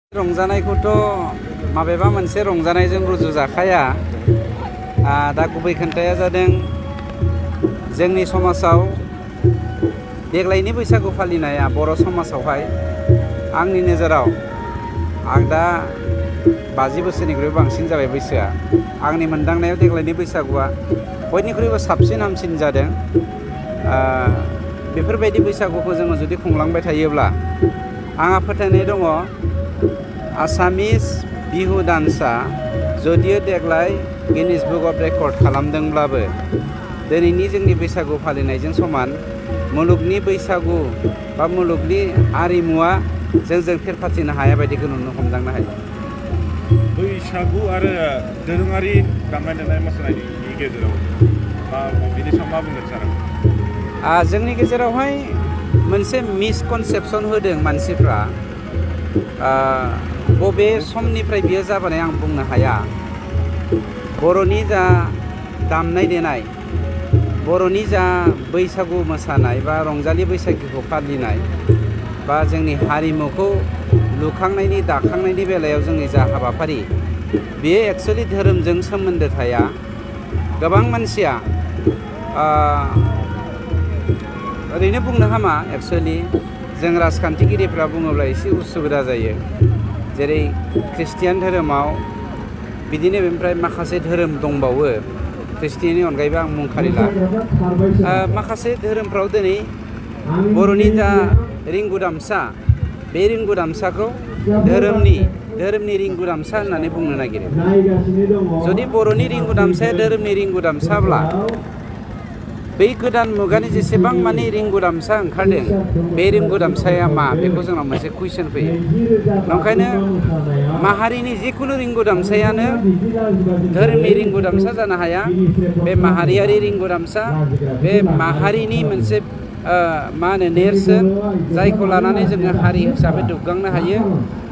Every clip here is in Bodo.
रंजानायखौथ' माबेबा मोनसे रंजानायजों रुजुजाखाया। दा गुबै खोन्थाया जादों जोंनि समाजाव देग्लायनि बैसागु फालिनाया बर' समाजावहाय आंनि नोजोराव आं दा 50 बोसोरनिख्रुइबो बांसिन जाबाय बैसोआ। आंनि मोनदांनायाव देग्लायनि बैसागुआ बयनिख्रुइबो साबसिन हामसिन जादों। बेफोरबायदि बैसागुखौ जोङो जुदि खुंलांबाय थायोब्ला आंहा फोथायनाय दङ आसामिस बिहु डान्सआ जदियो देग्लाय गिनिस बुक अफ रेकर्ड खालामदोंब्लाबो दिनैनि जोंनि बैसागु फालिनायजों समान मुलुगनि बैसागु बा मुलुगनि आरिमुआ जोंजों फेर फाथिनो हाया बायदिखौ नुनो हमदांनो हायो। बैसागु आरो दोरोङारि दामनाय देनाय मोसानायनि गेजेराव बिनि सायाव मा बुंगोन सार? जोंनि गेजेरावहाय मोनसे मिसकनसेपसन होदों मानसिफ्रा। बबे समनिफ्राय बियो जाबोनाय आं बुंनो हाया। बर'नि जा दामनाय देनाय, बर'नि जा बैसागु मोसानाय बा रंजालि बैसागुखौ फालिनाय बा जोंनि हारिमुखौ लुखांनायनि दाखांनायनि बेलायाव जोंनि जा हाबाफारि बेयो एक्सुवेलि धोरोमजों सोमोन्दो थाया। गोबां मानसिया ओरैनो बुंनो हामा, एक्सुवेलि जों राजखान्थिगिरिफ्रा बुङोब्ला एसे उसुबिदा जायो। जेरै ख्रिस्टियान धोरोमाव बिदिनो बेनिफ्राय माखासे धोरोम दंबावो, ख्रिस्टियाननि अनगायैबो आं मुं खारिला। माखासे धोरोमफ्राव दिनै बर'नि जा रिंगु दामसा, बे रिंगु दामसाखौ धोरोमनि रिंगु दामसा होननानै बुंनो नागिरो। जुदि बर'नि रिंगु दामसाया धोरोमनि रिंगु दामसाब्ला बै गोदान मुगानि जेसेबां माने रिंगु दामसा ओंखारदों बे रिंगु दामसाया मा, बेखौ जोंनाव मोनसे कुइसन फैयो। ओंखायनो माहारिनि जिखुनु रिंगु दामसायानो धोरोमनि रिंगु दामसा जानो हाया। बे माहारियारि रिंगु दामसा, बे माहारिनि मोनसे नेरसोन, जायखौ लानानै जोङो हारि हिसाबै दुग्गांनो हायो।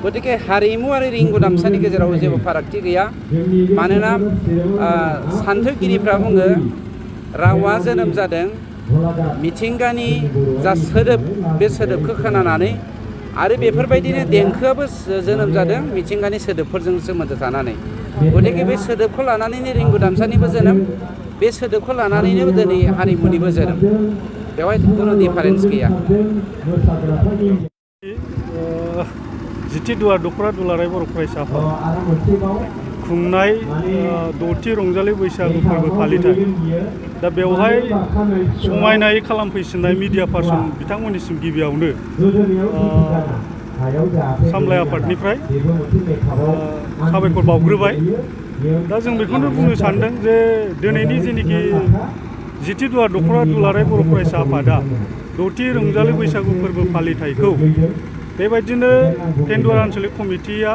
गतिके हारिमु आरो रिंगु दामसानि गेजेराव जेबो फारागथि गैया। मानोना सान्थौगिरिफ्रा बुङो रावा जोनोम जादों मिथिंगानि जा सोदोब, बे सोदोबखौ खोनानानै, आरो बेफोरबायदिनो देंखोआबो जोनोम जादों मिथिंगानि सोदोबफोरजों सोमोन्दो थानानै। गतिके बे सोदोबखौ लानानैनो रिंगु दामसानिबो जोनोम, बे सोदोबखौ लानानैनो दिनै हारिमुनिबो जोनोम। बेवहाय खुनु डिफारेन्स गैया। जिथि दख'रा दुलाराय बर' फरायसा आफाद खुंनाय 6थि रंजालि बैसागु फोरबो फालिथाय, दा बेवहाय समायनायै खालामफैसिननाय मिडिया पार्सन बिथांमोननिसिम गिबियावनो सामलाय आफादनिफ्राय साबायखर बावग्रोबाय। दा जों बेखौनो बुंनो सानदों जे दिनैनि जेनोखि जिथि दख'रा दुलाराय बर' फरायसा आफादा 6थि रंजालि बैसागु फोरबो फालिथायखौ बेबायदिनो टेन्डुवार आन्चलिक कमिटिया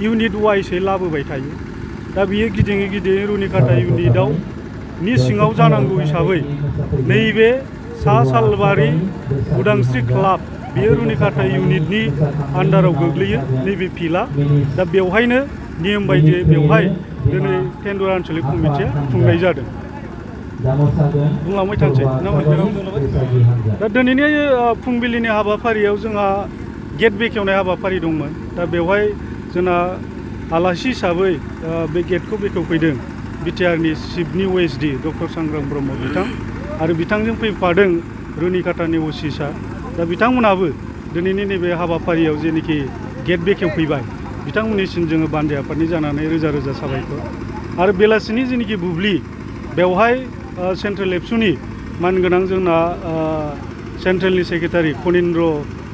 इउनिट वाइसै लाबोबाय थायो। दा बियो गिदिङै गिदिङै रुनिकाटा इउनिटआव नि सिङाव जानांगौ हिसाबै नैबे सा सालबारि उदांस्रि क्लाब, बेयो रुनिकाटा इउनिटनि आन्डाराव गोग्लैयो नैबे फिल्डआ। दा बेवहायनो नियम बायदियै बेवहाय दिनै टेन्डुवार आन्चलिक कमिटिया खुंनाय जादों। बुंलांबाय थानोसै दा दिनैनि फुंबिलिनि हाबाफारियाव जोंहा गेट बेखेवनाय हाबाफारि दंमोन। दा बेवहाय जोंना आलासि हिसाबै बे गेटखौ बेखेवफैदों बिटिआरनि चिफनि OSD डक्टर सांग्रां ब्रह्म बिथां, आरो बिथांजों फैफादों रुनिकाटानि OC सार। दा बिथांमोनाबो दिनैनि नैबे हाबाफारियाव जेनोखि गेट बेखेवफैबाय, बिथांमोननिसिम जोङो बानजाय आफादनि जानानै रोजा रोजा साबायखर। आरो बेलासिनि जेनोखि बुब्लि, बेवहाय सेन्ट्रेल एबसुनि मानगोनां जोंना सेन्ट्रेलनि सेक्रेटारि कनिन्द्र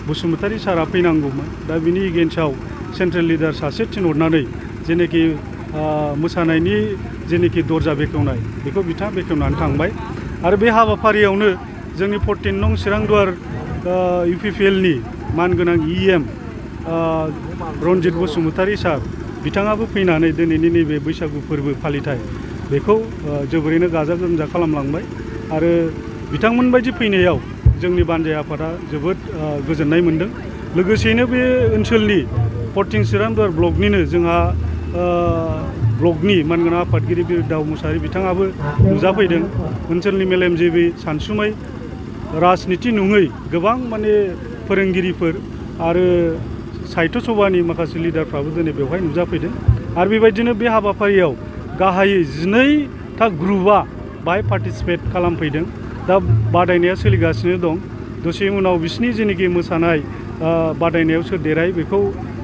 बसुमतारी सारा फैनांगौमोन। दा बिनि एगेन्स्टआव सेन्ट्रेल लिडार सासे थिनहरनानै जेनोखि मोसानायनि जेनोखि दरजा बेखेवनाय, बेखौ बिथाङा बेखेवनानै थांबाय। आरो बे हाबाफारियावनो जोंनि 14 नं चिरांदुवार UPPLनि मानगोनां EM रन्जित बसुमतारी सार, बिथाङाबो फैनानै दिनैनि नैबे बैसागु फोरबो फालिथाय बेखौ जोबोरैनो गाजा गोमजा खालामलांबाय। आरो बिथांमोनबायदि फैनायाव जोंनि बानजाय आफादा जोबोद गोजोननाय मोन्दों। लोगोसेयैनो बे ओनसोलनि 14 चिरांदुवार ब्लकनिनो जोंहा ब्लकनि मानगोनां आफादगिरि बिरदाव मुसाहारि बिथाङाबो नुजाफैदों। ओनसोलनि मेलेमजिबि सानसुमै राजनिथि नङै गोबां माने फोरोंगिरिफोर आरो साहित्य सभानि माखासे लिडारफ्राबो दिनै बेवहाय नुजाफैदों आरो बेबायदिनो बे हाबाफारियाव गाहायै 12था ग्रुपआ बाहाय पार्टिसिपेट खालामफैदों दा बादायनाया सोलिगासिनो दं दसे उनाव बिसिनि जेनोखि मोसानाय बादायनायाव सोर देरहायो बेखौ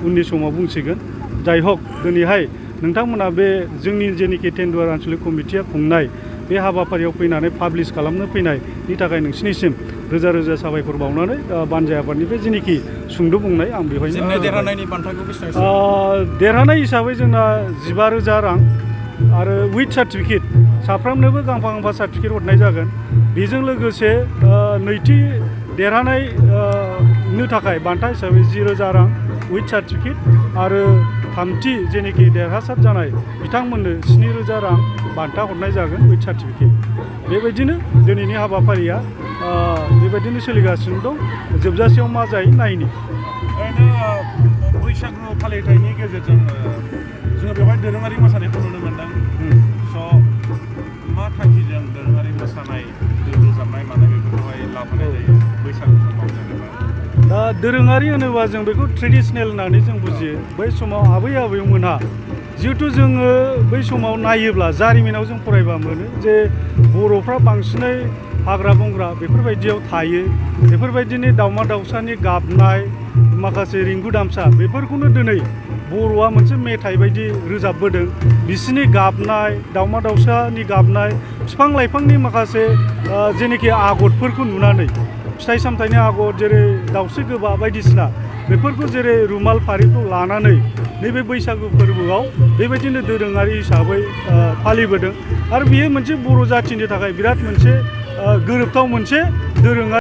उननि समाव बुंसिगोन जाय हक दिनैहाय नोंथांमोना बे जोंनि जेनोखि टेन्डुवार आन्चलिक कमिटिया खुंनाय बे हाबाफारियाव फैनानै पाब्लिश खालामनो फैनायनि थाखाय नोंसिनिसिम रोजा रोजा साबायखर बावनानै बानजाय आफादनिफ्राय जेनोखि सुंद' बुंनाय आं बेवहायनो देरहानायनि बान्थाखौ बेसेबां देरहानाय हिसाबै जोंना 15,000 रां आरो उइथ सार्टिफिकेट साफ्रोमनोबो गांफा गांफा सार्टिफिकेट हरनाय जागोन बेजों लोगोसे नैथि देरहानाय नो थाखाय बान्था हिसाबै 10,000 रां उइथ सार्टिफिकेट आरो थामथि जेनोखि देरहासार जानाय बिथांमोननो 7,000 रां बान्था हरनाय जागोन उइथ सार्टिफिकेट बेबायदिनो दिनैनि हाबाफारिया बेबायदिनो सोलिगासिनो दं जोबजासेयाव मा जायो नायनि ओरैनो बैसागु फालिथायनि गेजेरजों जोङो बेवहाय दोरोङारि मोसानायखौ नुनो मोन्दों स' मा थांखिजों दोरोङारि मोसानाय रोजाबनाय मानाय बेफोरखौहाय लाबोनाय जायो बैसागु समाव जेनेबा दा दोरोङारि होनोबा जों बेखौ ट्रेडिसनेल होननानै जों बुजियो बै समाव आबै आबौमोनहा जिहेथु जोङो बै समाव नायोब्ला जारिमिनाव जों फरायबा मोनो जे बर'फ्रा बांसिनै हाग्रा बंग्रा बेफोरबायदियाव थायो बेफोरबायदिनो दाउमा दाउसानि गाबनाय माखासे रिंगु दामसा बेफोरखौनो दिनै बर'आ मोनसे मेथाइ बायदि रोजाबबोदों बिसिनि गाबनाय दाउमा दाउसानि गाबनाय बिफां लाइफांनि माखासे जेनोखि आगरफोरखौ नुनानै फिथाइ सामथाइनि आगर जेरै दाउस्रि गोबा बायदिसिना बेफोरखौ जेरै रुमाल फारिखौ लानानै नैबे बैसागु फोरबोआव बेबायदिनो दोरोङारि हिसाबै फालिबोदों आरो बेयो मोनसे बर' जाथिनि थाखाय बिराद मोनसे गोरोबथाव मोनसे दोरोङारि